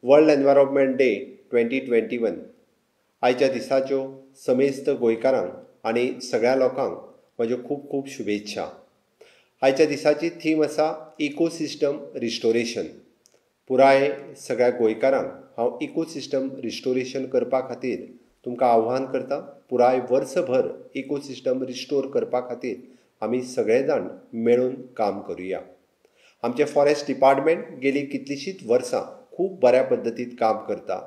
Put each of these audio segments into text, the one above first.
World environment day 2021 आयच्या दिसाच्यो समेस्त गोंयकारांक आनी सगळ्या लोकांक म्हज्यो खूब खूब शुभेच्छा। आयच्या दिसाची थीम आसा इकोसिस्टम रिस्टोरेशन। पुराय सगळ्या गोंयकारांक हांव इकोसिस्टम रिस्टोरेशन करपा खातीर तुमकां आव्हान करता। पुराय वर्सभर इकोसिस्टम रिस्टोर करपा खातीर आमी सगळे जाण मेळून काम करुया। आमचें फॉरेस्ट डिपार्टमेंट गेली कितलींशींच वर्सां खूब बऱ्या पद्दतीन काम करता।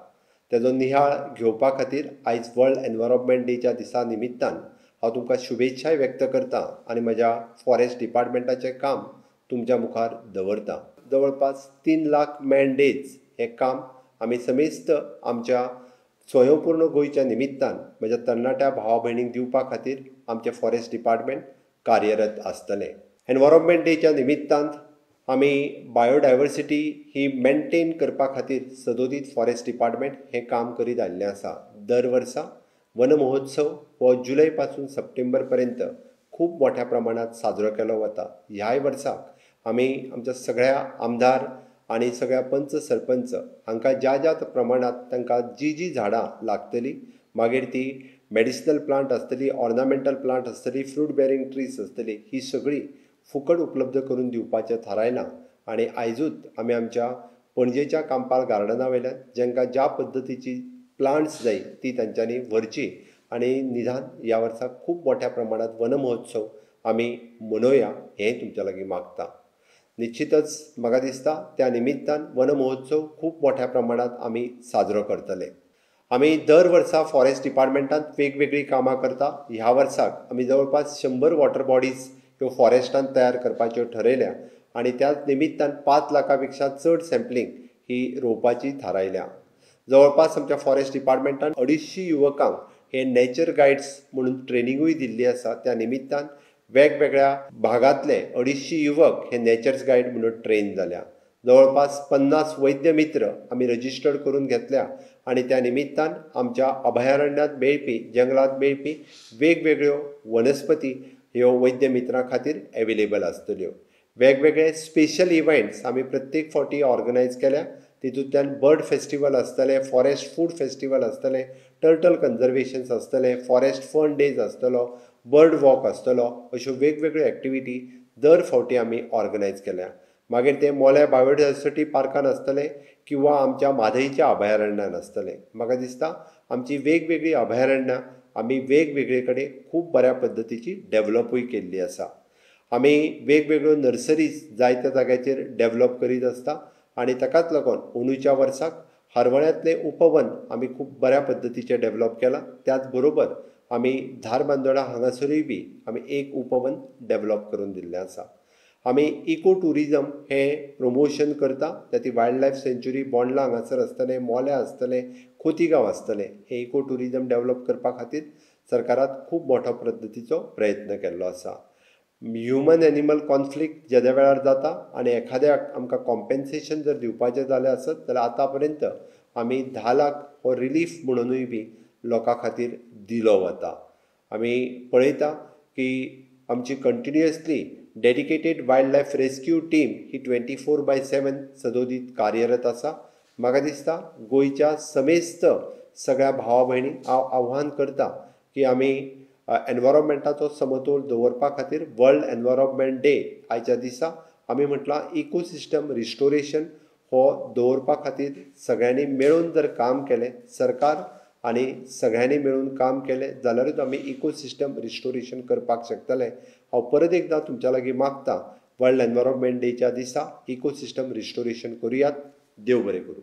तेजो निहाळ घेवपा खातीर आयज वर्ल्ड एनवायरमेंट डेच्या दिसा निमित्तान हांव तुमकां शुभेच्छाय व्यक्त करता आनी म्हज्या फॉरेस्ट डिपार्टमेंटाचें काम तुमच्या मुखार दवरता। जवळपास 3 लाख मॅन डेज हें काम आमी समेस्त आमच्या स्वयंपूर्ण गोंयच्या निमित्तान म्हज्या तरणाट्या भावा भयणींक दिवपा खातीर आमचें फॉरेस्ट डिपार्टमेंट कार्यरत आसतलें। एनवायरमेंट डेच्या निमित्तान आमी बायोडायवर्सिटी ही मेंटेन करपा खातीर सदोदीत फॉरेस्ट डिपार्टमेंट हें काम करीत आयिल्लें आसा। दर वर्सा वन महोत्सव हो जुलय पासून सप्टेंबर पर्यंत खूब मोठ्या प्रमाणांत साजरो केलो वता। ह्याय वर्साक आमी आमच्या सगळ्या आमदार आनी सगळ्या पंच सरपंच हांकां ज्या ज्या प्रमाणांत तांकां जी जी झाडां लागतली, मागीर ती मेडिसिनल प्लांट आसतली, ऑर्नामेंटल प्लांट आसतली, फ्रूट बेरिंग ट्रीज आसतली, ही सगळी फुकट उपलब्ध करून दिवपाचें थारायलां। आनी आयजूच आमी आमच्या पणजेच्या कांपाल गार्डना वयल्यान जांकां ज्या पद्दतीची प्लांट्स जाय ती तांच्यांनी व्हरची आनी निदान ह्या वर्सा खूब मोठ्या प्रमाणांत वन महोत्सव आमी मनोवया हें तुमच्या लागीं मागता। निश्चितच म्हाका दिसता त्या निमित्तान वन महोत्सव खूब मोठ्या प्रमाणांत आमी साजरो करतले। आमी दर वर्सा फॉरेस्ट डिपार्टमेंटांत वेगवेगळीं कामां करता। ह्या वर्साक आमी जवळपास 100 वॉटर बॉडीज ह्यो फॉरेस्टान तयार करपाच्यो ठरयल्या आनी त्याच निमित्तान 5 लाखां पेक्षा चड सॅम्पलींग ही रोवपाची थारायल्या। जवळपास आमच्या फॉरेस्ट डिपार्टमेंटान 250 युवकांक हे नेचर गायड्स म्हणून ट्रेनिंगूय दिल्ली आसा। त्या निमित्तान वेगवेगळ्या भागांतले 250 युवक हे नेचर्स गायड म्हणून ट्रेन जाल्या। जवळपास 50 वैद्य मित्र आमी रजिस्टर्ड करून घेतल्या आनी त्या निमित्तान आमच्या अभयारण्यांत मेळपी, जंगलांत मेळपी वेगवेगळ्यो वनस्पती ह्यो वैद्य मित्रां खातीर एवेलेबल आसतल्यो। वेगवेगळे स्पेशल इव्हेंट्स आमी प्रत्येक फावटी ऑर्गनायज केल्या। तितूंतल्यान बर्ड फेस्टिवल आसतलें, फॉरेस्ट फूड फेस्टिवल आसतलें, टर्टल कन्जर्वेशन्स आसतलें, फॉरेस्ट फन डेज आसतलो, बर्ड वॉक आसतलो, अश्यो वेगवेगळ्यो एक्टिविटी दर फावटी आमी ऑर्गनायज केल्या। मागीर ते मोल्या बायोडायवर्सिटी पार्कान आसतलें किंवा आमच्या म्हादयच्या अभयारण्यान आसतलें। म्हाका दिसता आमची वेगवेगळीं अभयारण्यां आमी वेगवेगळे कडेन खूब बऱ्या पद्दतीची डेवलपूय केल्ली आसा। आमी वेगवेगळ्यो नर्सरीज जायत्या जाग्याचेर डेवलप करीत आसता आनी ताकाच लागून अंदूच्या वर्साक हरवळ्यांतलें उपवन आमी खूब बऱ्या पद्दतीचें डेवलप केलां। त्याच बरोबर आमी धारबांदोडा हांगासरूय बी आमी एक उपवन डेवलप करून दिल्लें आसा। आमी इको ट्युरिजम हें प्रमोशन करता। ती वायल्ड लायफ सँच्युरी बोंडला हांगासर आसतलें, मोल्या आसतलें, खोतीगांव आसतलें। हें इको ट्युरिजम डेवलप करपा खातीर सरकारान खूब मोठो पद्दतीचो प्रयत्न केल्लो आसा। ह्युमन एनिमल कॉन्फ्लिक्ट जेद्या वेळार जाता आनी एखाद्याक आमकां कॉम्पेन्सेशन जर दिवपाचें जालें आसत जाल्यार आतां पर्यंत आमी 10 लाख हो रिलीफ म्हणुनूय बी लोकां खातीर दिलो वता। आमी पळयता की आमची continuously dedicated wild life rescue team ही 24/7 सदोदीत कार्यरत आसा। म्हाका दिसता गोंयच्या समेस्त सगळ्या भावा भयणींक हांव आव्हान करता की आमी एनवायरमेंटाचो समतोल दवरपा खातीर वर्ल्ड एनवायरमेंट डे आयच्या दिसा आमी म्हटलां इकोसिस्टम रिस्टोरेशन हो दवरपा खातीर सगळ्यांनी मेळून जर काम केलें, सरकार आनी सगळ्यांनी मेळून काम केलें जाल्यारूच आमी इकोसिस्टम रिस्टोरेशन करपाक शकतले। हांव परत एकदां तुमच्या लागीं मागता वर्ल्ड एनवायरमेंट डेच्या दिसा इकोसिस्टम रिस्टोरेशन करुयात। देव बरें करूं।